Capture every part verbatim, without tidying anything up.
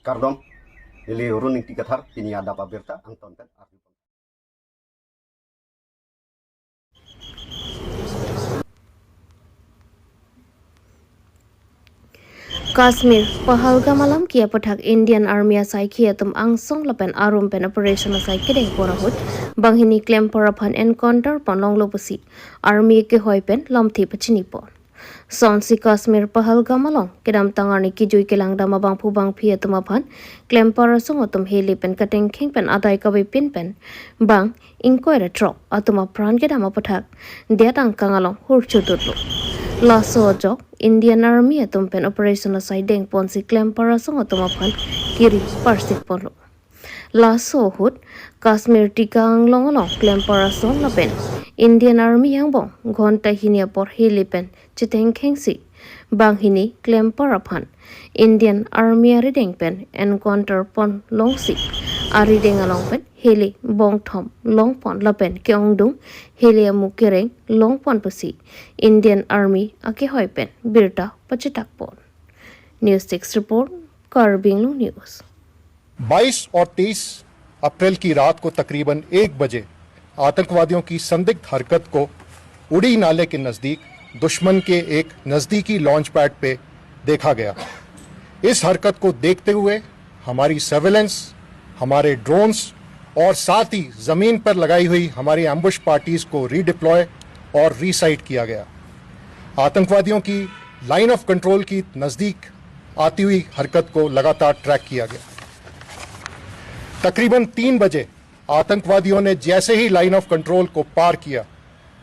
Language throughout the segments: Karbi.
Kardom, neli Run Ingti Kathar, pini adap abirta angton pen arju. Kashmir, Pahalgam alam ki aputhak Indian Army asaikhi atum angsong lapen arum pen operation asai kedeng pon ahut, banghini klempar aphan encounter pon longlo pusi Army kehoi pen lamthe pachini pon. Sonsi Kashmir Pahalgam along kedamtang arni kejui kelangdam abangphu bangphi atum aphan klempar asong atum heli pen katengkheng pen adai kavepin pen bang ingkoi ra throk atum apran kedam aputhak det angkang along hurchu tutlo. Laso ajok Indian Army atum pen operation asai deng ponsi klempar asong atum aphan kiri parsik ponlo. Laso ahut Kashmir Tika Anglong along klempar asong lapen Indian Army angbong ghonta hini apor heli pen chethengkhengsi banghini klempar aphan Indian Army arideng pen encounter pon longsi arideng along pen heli bongthom long pon lapen ke-ongdung heli amu kereng long pon pusi Indian Army akehoi pen birta pachitak pon. News Desk Report, Karbi Anglong News. बाईस और तेईस अप्रैल की रात को तकरीबन एक बजे आतंकवादियों की संदिग्ध हरकत को उड़ी नाले के नज़दीक दुश्मन के एक नज़दीकी लॉन्च पैड पे देखा गया। इस हरकत को देखते हुए हमारी सर्विलेंस, हमारे ड्रोन्स और साथ ही ज़मीन पर लगाई हुई हमारी एम्बुश पार्टीज को रीडिप्लॉय और रीसाइट किया गया। आतंकवादियों की लाइन ऑफ कंट्रोल की नज़दीक आती हुई हरकत को लगातार ट्रैक किया गया। तकरीबन तीन बजे आतंकवादियों ने जैसे ही लाइन ऑफ कंट्रोल को पार किया,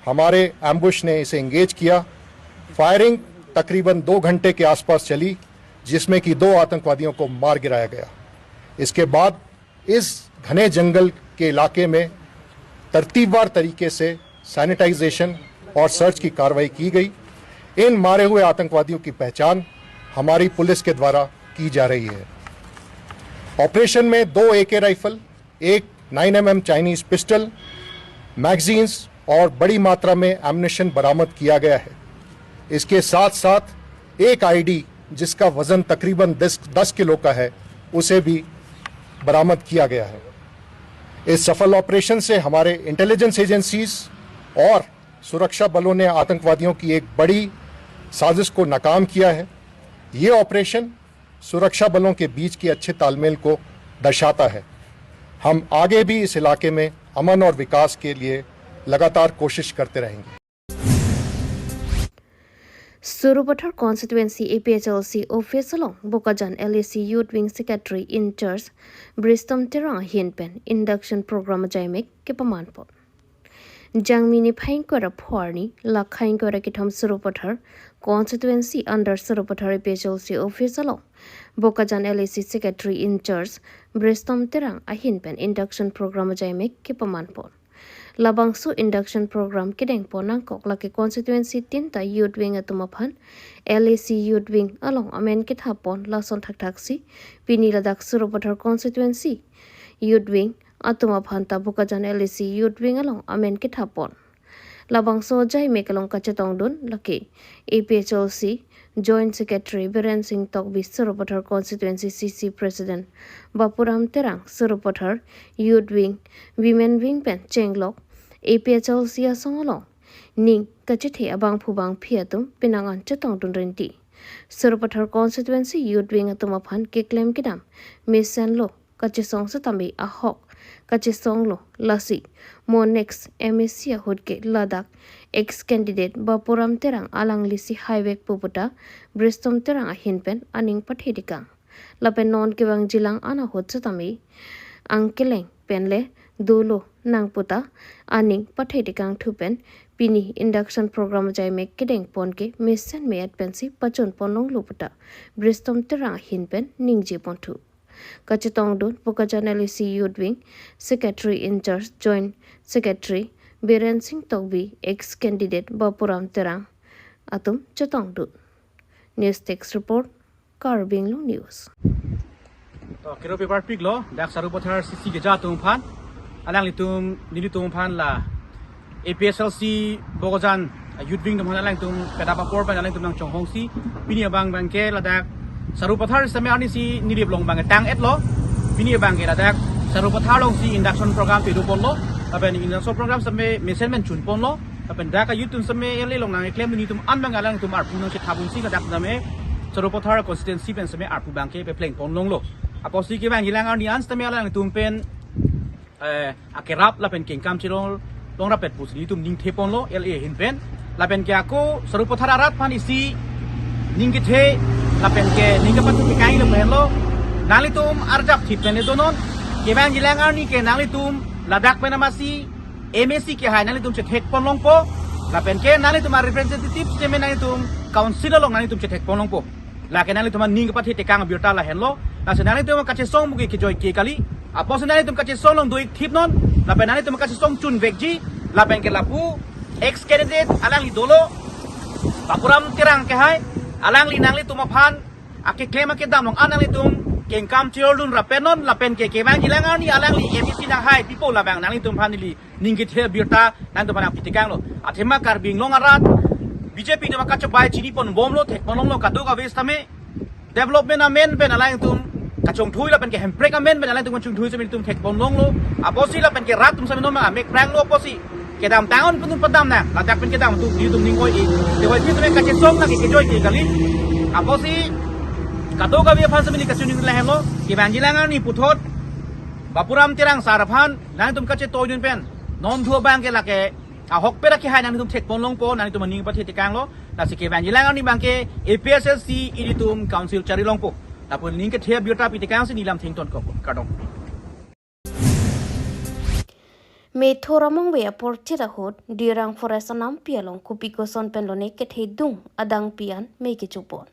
हमारे एम्बुश ने इसे एंगेज किया। फायरिंग तकरीबन दो घंटे के आसपास चली, जिसमें कि दो आतंकवादियों को मार गिराया गया। इसके बाद इस घने जंगल के इलाके में तरतीबवार तरीके से सैनिटाइजेशन और सर्च की कार्रवाई की गई। इन मारे हुए आतंकवादियों की पहचान हमारी पुलिस के द्वारा की जा रही है। ऑपरेशन में दो एके राइफल, एक nine MM Chinese pistol, magazines और बड़ी मात्रा में एम्युनिशन बरामद किया गया है। इसके साथ साथ एक आईडी, जिसका वजन तकरीबन दस, दस किलो का है, उसे भी बरामद किया गया है। इस सफल ऑपरेशन से हमारे इंटेलिजेंस एजेंसीज और सुरक्षा बलों ने आतंकवादियों की एक बड़ी साजिश को नाकाम किया है। ये ऑपरेशन सुरक्षा बलों के बीच के अच्छे तालमेल को दर्शाता है। हम आगे भी इस इलाके में अमन और विकास के लिए लगातार कोशिश करते रहेंगे। Sarupathar Constituency A P H L C Office along Bokajan L A C Youth Wing Secretary in Charge Bristom Terang ahin pen induction program ajaimek kepaman pon. Jangmi niphai ingkoi ra pho arni, lakha ingkoi ra kethom Sarupathar Constituency under Sarupathar A P H L C Office along Bokajan L A C Secretary in Charge Bristom Terang ahin pen induction program ajaimek kepaman pon. Labangso induction program kedeng pon nangkok lake constituency tinta youth wing atum aphan L A C Youth Wing along amen kethap pon lason thakthaksi pini ladak Sarupathar Constituency Youth Wing atum aphan ta Bokajan L A C Youth Wing along amen kethap pon. Labangso ajaimek along kachetongdun lake A P H L C Joint Secretary Biren Singh Tokbi, Sarupathar Constituency C C President Bapuram Terang, Sarupathar Youth Wing, Women Wing pen chenglok A P H L C asong along ning kachethe abangphu bangphi atum penang an chetongdun rinti. Sarupathar Constituency Youth Wing atum aphan keklem kedam mesenlo, kachesong setame ahok kachesonglo, lasi mo next M A C ahut ke ladak ex candidate Bapuram Terang alanglisi haivek pu puta Bristom Terang ahin pen aning pathe tekang. Lapen non kevangjilang an ahut setame angkeleng penle dolo nang puta aning pathe tekang thu pen pini induction program ajaimek kedeng pon ke mesen me-et pensi pachun pon longlo puta Bristom Terang ahin pen ningje pon thu. Kachetongdun Bokajan L A C Youth Wing Secretary in Charge Joint Secretary Biren Singh Tokbi, ex candidate Bapuram Terang atum chetongdun. News Desk Report, Karbi Anglong News. To kero paper piklo dak Sarupathar C C keja atum aphan, alanglitum nelitum aphan la A P H L C Bokajan, ah, Youth Wing atum aphan alangtum kedap apor pen alangtum nangchonghongsi pini abang abang ke ladak Sarupathar sitame arnisi nilip along abang tang-etlo. Pini abangke ladak Sarupathar alongsi induction program pedo ponlo. Lapen induction program sitame mesen men chun ponlo. Lapen dak a-youth atum sitame L A along nangklemdun atum an abang alangtum arpu nangchethabunsi ladak sitame Sarupathar constituency pen sitame arpu abangke pepleng pon longlo. Apotsi kevangjilang arni an sitame alangtum pen eh, akerap lapen kengkam chelong longrap-et pusi nelitum ning the ponlo L A ahin pen. Lapen ke ako Sarupathar arat aphan isi ning kethe lapen ke ning kepathu kekang lo pen lo. Nanglitum arjap thip pen donon. Kevangjilang arni ke nanglitum ladak pen amatsi M A C kehai nanglitum chethek pon longpo. Lapen ke nanglitum a-representative sitame nanglitum council along nanglitum chethek pon longpo. Lake nanglitum aning kepathe tekang abirta lahenlo. Lasi nanglitum kachesong mugi kejoi ke kali. Apotsi nanglitum kachesong along do-ik thip non. Lapen nanglitum kachesong chunvekji. Lapen ke lapu ex candidate alangli dolo, Bapuram Terang kehai. Alangli nanglitum aphan akeklem akedam along an nanglitum kengkam chirol dun rapen non. Lapen ke kevangjilang arni alangli M A C nanghai pipo labang nanglitum aphan neli ning kethe abirta nanglitum aphan nangpi tekanglo. Athema Karbi Anglong arat B J P atum kachobai chini pon bomlo, thek pon longlo kadokave sitame. Development amen pen alangtum kachongthui lapen ke hemprek amen pen alangtum kachongthui sitame nelitum thek pon longlo. Apotsi lapen ke rat atum sitame non amek pranglo apotsi kedamtang un pun padam nang. Ladak pen kedam atum nelitum ning oi-e. Te oi-e sitame kachesong nang ke kejoi ke kali. Apotsi kadokave aphan sitame neli kachiningri lahenlo. Kevangjilang arni puthot Bapuram Terang sar aphan nanglitum kachetoidun pen non thu abangke lake ahokpet akehai nanglitum thek pon longpo, nanglitum aning pathe tekanglo. Lasi kevangjilang arni abangke A P H L C ilitum council chari longpo. Lapu ning kethe abirta pi tekangsi neli lamthe ingtonkokpo. Kardom. Mei thur amongve apor chit ahut Dirang Forest anampi along kopi koson pen lone kethe dung adangpi an mei kecho pon.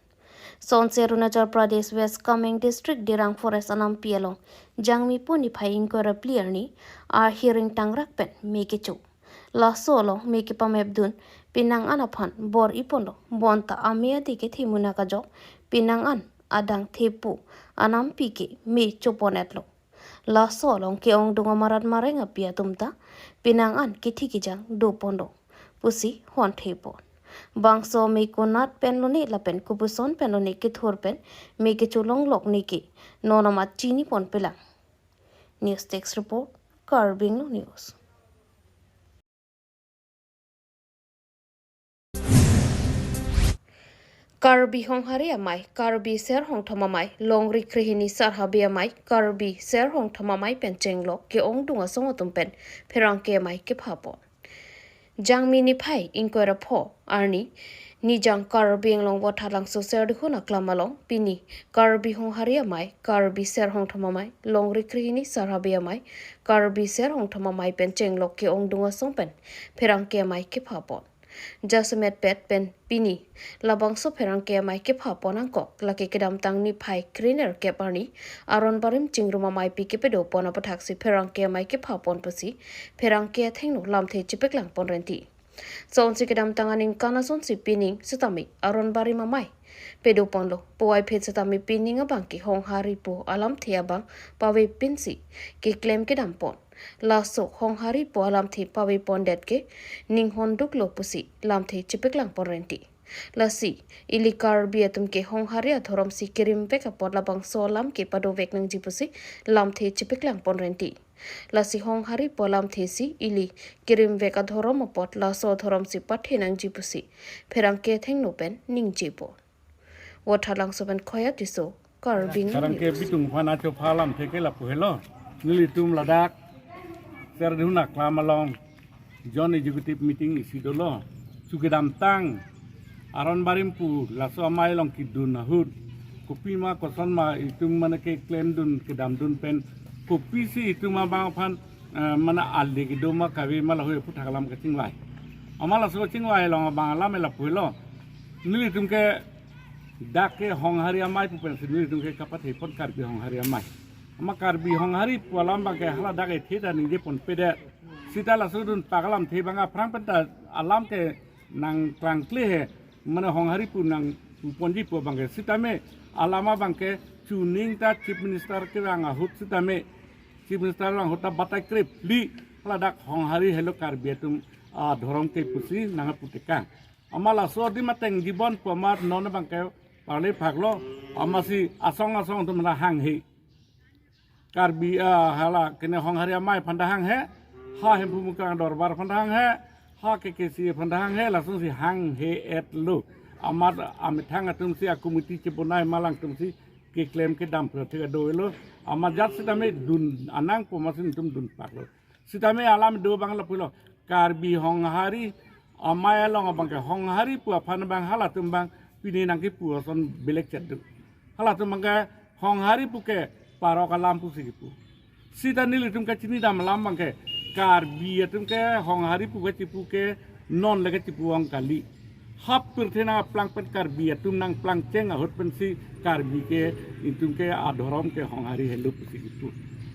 Sonsi Arunachal Pradesh West Kameng District Dirang Forest anampi along Jangmi pu niphai ingkoi ra phli arni ahir ingtangrak pen mei kecho. Laso along mei kepamepdun penang an aphan bor-i ponlo, bonta amei adi kethe munak ajok penang an adang thepo anampi ke mei cho pon-etlo. Laso along ke-ongdung amarat mareng api atum ta penang an kethe kejang do ponlo pusi honthe pon. Bangso mei konat pen lone lapen kopuson pen lone kethur pen mei kecho longlok ne ke non amat chini ponpelang. News Desk Report, Karbi Anglong News. Karbi Honghari Amei, Karbi Ser Hongthom Amei, Longri Krehini Sar Habe Amei, Karbi Ser Hongthom Amei pen chenglok ke-ongdung asong atum pen pherangke amei kepha pon. Jangmi niphai ingkoi ra pho arni Nijang Karbi Anglong Vothatlangso Serdihun aklam along pini Karbi Honghari Amei, Karbi Ser Hongthom Amei, Longri Krehini Sar Habe Amei, Karbi Ser Hongthom Amei pen chenglok ke-ongdung asong pen pherangke amei kepha pon. Jasemet pet pen pini labangso pherangke amei kepha pon angkok lake kedamtang niphai krenerkep arni aron barim chingrum ameipi kepedo pon aputhaksi pherangke amei kepha pon pusi pherangke athengno lamthe chepeklang pon renti. Sonsi kedamtang aningkan asonsi pining sitame aron barim amei pedo ponlo. Puvoiphit sitame pining abangke Honghari pu alamthe abang pavepinsi keklem kedam pon. Laso Honghari pu alamthe pave pondet ke ninghon duklo pusi lamthe chepeklang pon renti. Lasi ili Karbi atum ke Honghari adhorom si kerimvek apot labangso alam ke padovek nangji pusi lamthe chepeklang pon renti. Lasi Honghari pu alamthe si ili kerimvek adhorom apot laso adhorom si pathe nangji pusi pherangke athengno pen ningje pon. Vothatlangso pen Khoya Tisso, Karbi News. Pherangke bitung aphan achopha alamthe ke lapu helo. Nelitum ladak Serdihun aklam along Joint Executive Meeting isi dolo. Su kedamtang aron barim pu laso amei along kedun ahut kopima kosonma itum mane keklemdun kedamdun pen kopisi itum abang aphan, eh, mane ale kedo ma kave ma lahei aphuthak alam kachingvai. Amat laso chingvai along abang alam lapu helo. Nelitum ke dak ke Honghari Amei pu pensi nelitum ke kapathe pon Karbi Honghari Amei. Amat Karbi Honghari pu alam abangke hala dak ethe ta ningje ponpedet. Sita laso dunpak alamthe abang aphrang penta alam ke nangklangkle he, mane Honghari pu nangponji pu abangke sitame alam abangke chuning ta Chief Minister kevang ahut sitame Chief Minister vang ahut ta batai krip li ladak Honghari helo Karbi atum adhorom ke pusi nangpu tekang. Amat laso adim ateng jibon pu amat non abangke Parle phaklo, amatsi asong asong atum la hanghe. Karbi, ah, hala kene Honghari amei aphan ta hanghe, ha Hemphu Mukang Dorbar aphan ta hanghe, ha K K C aphan ta hanghe, lasonsi hanghe-etlo. Amat amethang atumsi a-committee chebonai ma alangtumsi keklem kedam pura thik ado-elo. Amat jat sitame dun anang pu amatsi netum dun phaklo. Sitame alam do abang lapulo. Karbi Honghari amei along abangke Honghari pu aphan abang halatum abang pine nangkepu ason belek chet do. Halatum abangke Honghari puke parok alam pusi kepu. Sita nelitum kachinidam alam abangke Karbi atumke Honghari pu kachipu ke non le kachipu ong kali. Hap pirthe nangplang pen Karbi atum nangplangcheng ahut pensi Karbi ke itumke adhorom ke Honghari helo pusi kepu.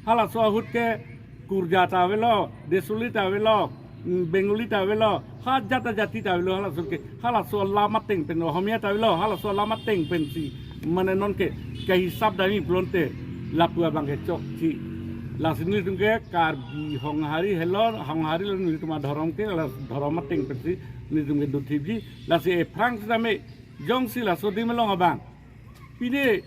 Halaso ahut ke Kurja ta avelo, Desuli ta avelo, mm, Bengali ta avelo, ha jat ajati ta avelo, halaso ke, halaso alam ateng pen Ohomia ta avelo, halaso alam ateng pensi, mane nonke kahisap dami pulote lapu abangke chokche. Lasi nelitumke Karbi Honghari helo, Honghari lo nelitum adhorom ke, la dhorom ateng pensi nelitumke dothipji. Lasi ephrang sitame jongsi laso adim along abang, pine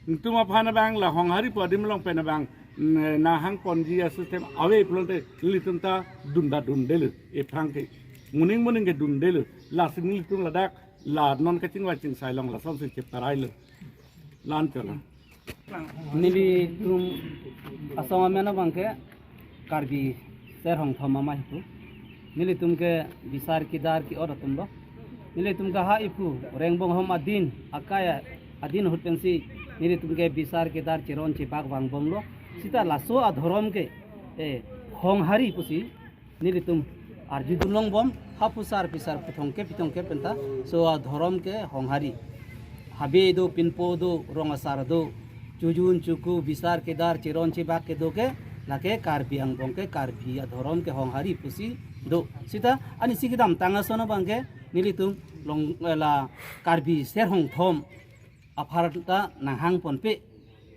netum aphan abang la Honghari pu adim along pen abang, mm, nahangponji a-system ave pulote nelitum ta dun ta dundelo, ephrang ke moning moning ke dundelo. Lasi nelitum ladak la non kachingvai chingsai along lasonsi cheparailo. La-an cholo. Nelitum asong amen abangke Karbi Serhongthom Amei pu. Nelitumke bisar kedar ke-ot atumlo. Nelitumke ha iphu rengbong hom adin, akai adin ahut pensi nelitumke bisar kedar cheron chebak vangbomlo. Sita laso adhorom ke, eh, Honghari pusi nelitum arjudun longbom, ha phusar phisar pithongkep pithongkep penta, so adhorom ke Honghari. Habe do, pinpo do, rong asar do, chojun choku, bisar kedar, cheron chebak kedo ke, lake Karbi angbong ke Karbi adhorom ke Honghari pusi do. Sita ani si kedamtang ason abangke nelitum long, eh, la Karbi Serhongthom apharta nanghangponpe.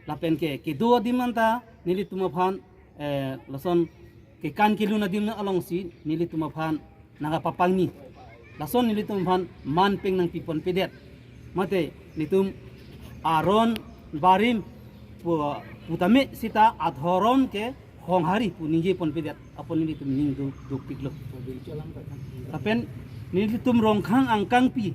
Lapenke kedo adim anta nelitum aphan, eh, lason kekan kelun adim alongsi nelitum aphan nangkapapangni. Lason nelitum aphan man peng nangpiponpedet. Mate nelitum aron barim pu-, putame sita adhorom ke Honghari pu ningjeponpedet apot nelitum ning duk, dukpiklo. Lapen nelitum Rongkhang angkangpi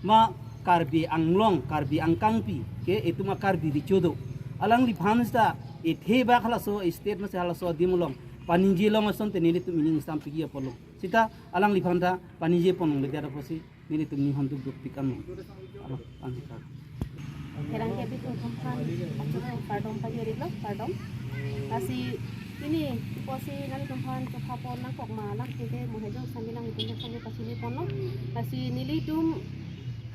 ma Karbi Anglong, Karbi angkangpi ke itum a-Karbi recho do. Alangliphan sita ethe bak halaso state masi halaso adim along paningje long asonte nelitum ining sampikji apotlo. Sita alangliphan ta paningjeponlongledet apotsi nelitum ninghon dukdukpik anlo. Alo, angkang. Herang ke bitung kumphan, achoro kardom pagi rik lo, kardom. Lasi pini iposi nanglitum aphan chokhapon nangkok ma, alam ke mo hejong sami nanglitum sami pachiniponlo. Lasi nelitum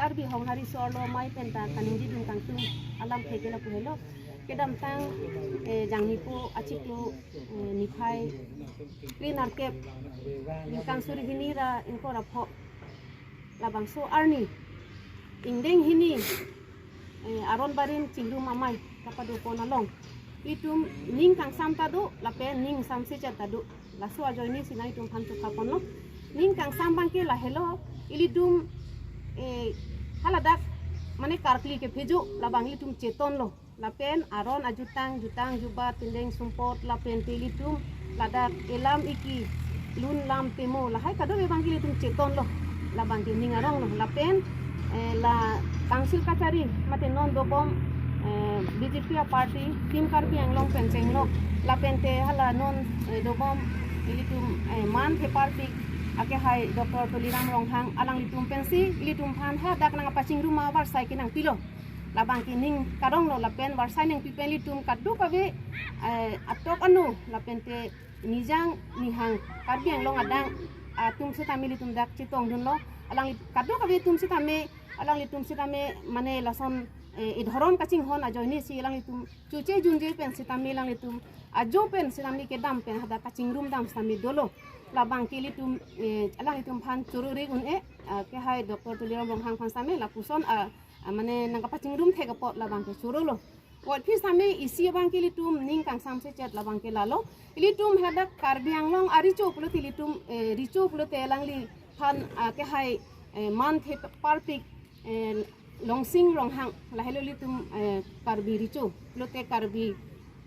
Karbi Honghari so-arlo amei penta kaningjedun kangtung alam ke ke lapu helo. Kedamtang, eh, Jangmipo achiklo, eh, niphai kre nerkep, ningkan suri hini ra ingkoi ra pho, labangso arni ingdeng hini, eh, aron barim chingrum amei kapadopon along itum ning kangsam ta do lapen ning samsechet ta do. Laso ajoinesi nanglitum aphan chokhaponlo. Ning kangsam abangke lahelo, ilitum, eh, haladak mane karkli kephejo labang ilitum chetonlo. Lapen aron ajutang, jutang, jubat, tindeng sumpot, lapente ilitum ladak elam iki, lun lam pemo, lahai kadokave abangke ilitum chetonlo. Labangke ning aronglo. Lapen, eh, la council kachari mate non dobom, eh, B J P a-party, Team Karbi Anglong pen chenglo. Lapente hala non, eh, dobom ilitum, eh, man theparpik akehai Doctor Tuliram Ronghang, alanglitum pensi ilitum aphan hadak nangpachingrum avarsai ke nangpilo. Labangke ning karonglo lapen varsai nangpi pen ilitum kadokave, eh, atok anu lapente nijang nihang Karbi Anglong adang atum sitame ilitum dak chetongdunlo. Alangli kadokave atum sitame, alanglitum sitame mane lason, eh, idhorom kachinghon ajoinesi alanglitum choche junje pen sitame alanglitum ajo pen sitame kedam pen hadak kachingrumdam sitame dolo. Labangke ilitum, eh, alanglitum aphan choro ri un-e, ah, akehai Doctor Tuliram Ronghang aphan sitame lapuson, ah, ah, mane nangkapachingrum thek apot labangke chorolo. Otphi sitame isi abangke ilitum ning kangsam sechet labangke lalo. Ilitum hadak Karbi Anglong arecho pulote ilitum, eh, recho pulote alangliphan, ah, akehai, eh, man theparpik, eh, Longsing Ronghang, lahelo ilitum eh, Karbi Recho, pulote Karbi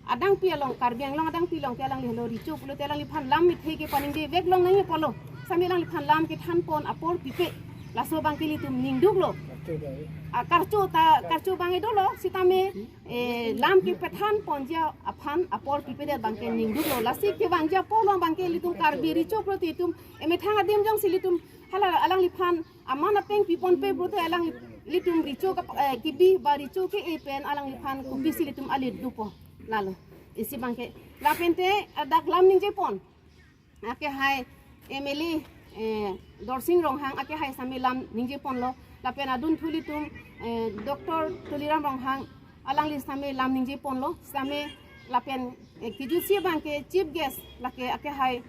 adangpi along, Karbi Anglong adangpi along ke alangli helo Recho, pulote alangliphan lam mithe ke paningje vek long nangji pulo. Sami alangliphan lam kethan pon apor pipe. Laso abangke ilitum ningduklo. Ah, karcho ta, karcho abang dolo, sitame eh, lam kepethan ponji aphan apor pipedet abangke ningduklo. Lasi kevangji apor along abangke ilitum Karbi Recho pulote itum emethang adim jongsi ilitum hala alangliphan aman apeng piponpe pulote alang ilitum Recho kap-, eh, kebi ba Recho ke-e pen alangliphan kopisi ilitum alit dopo. Lalo. Isi abangke. Lapente adak lam ningje pon. Akehai M L A eh, Dorsing Ronghang akehai sami lam ningje ponlo. Lapen adunthu ilitum eh, Doctor Tuliram Ronghang alangli sami lam ningje ponlo. Sami lapen eh, kejutsi abangke chief guest lake akehai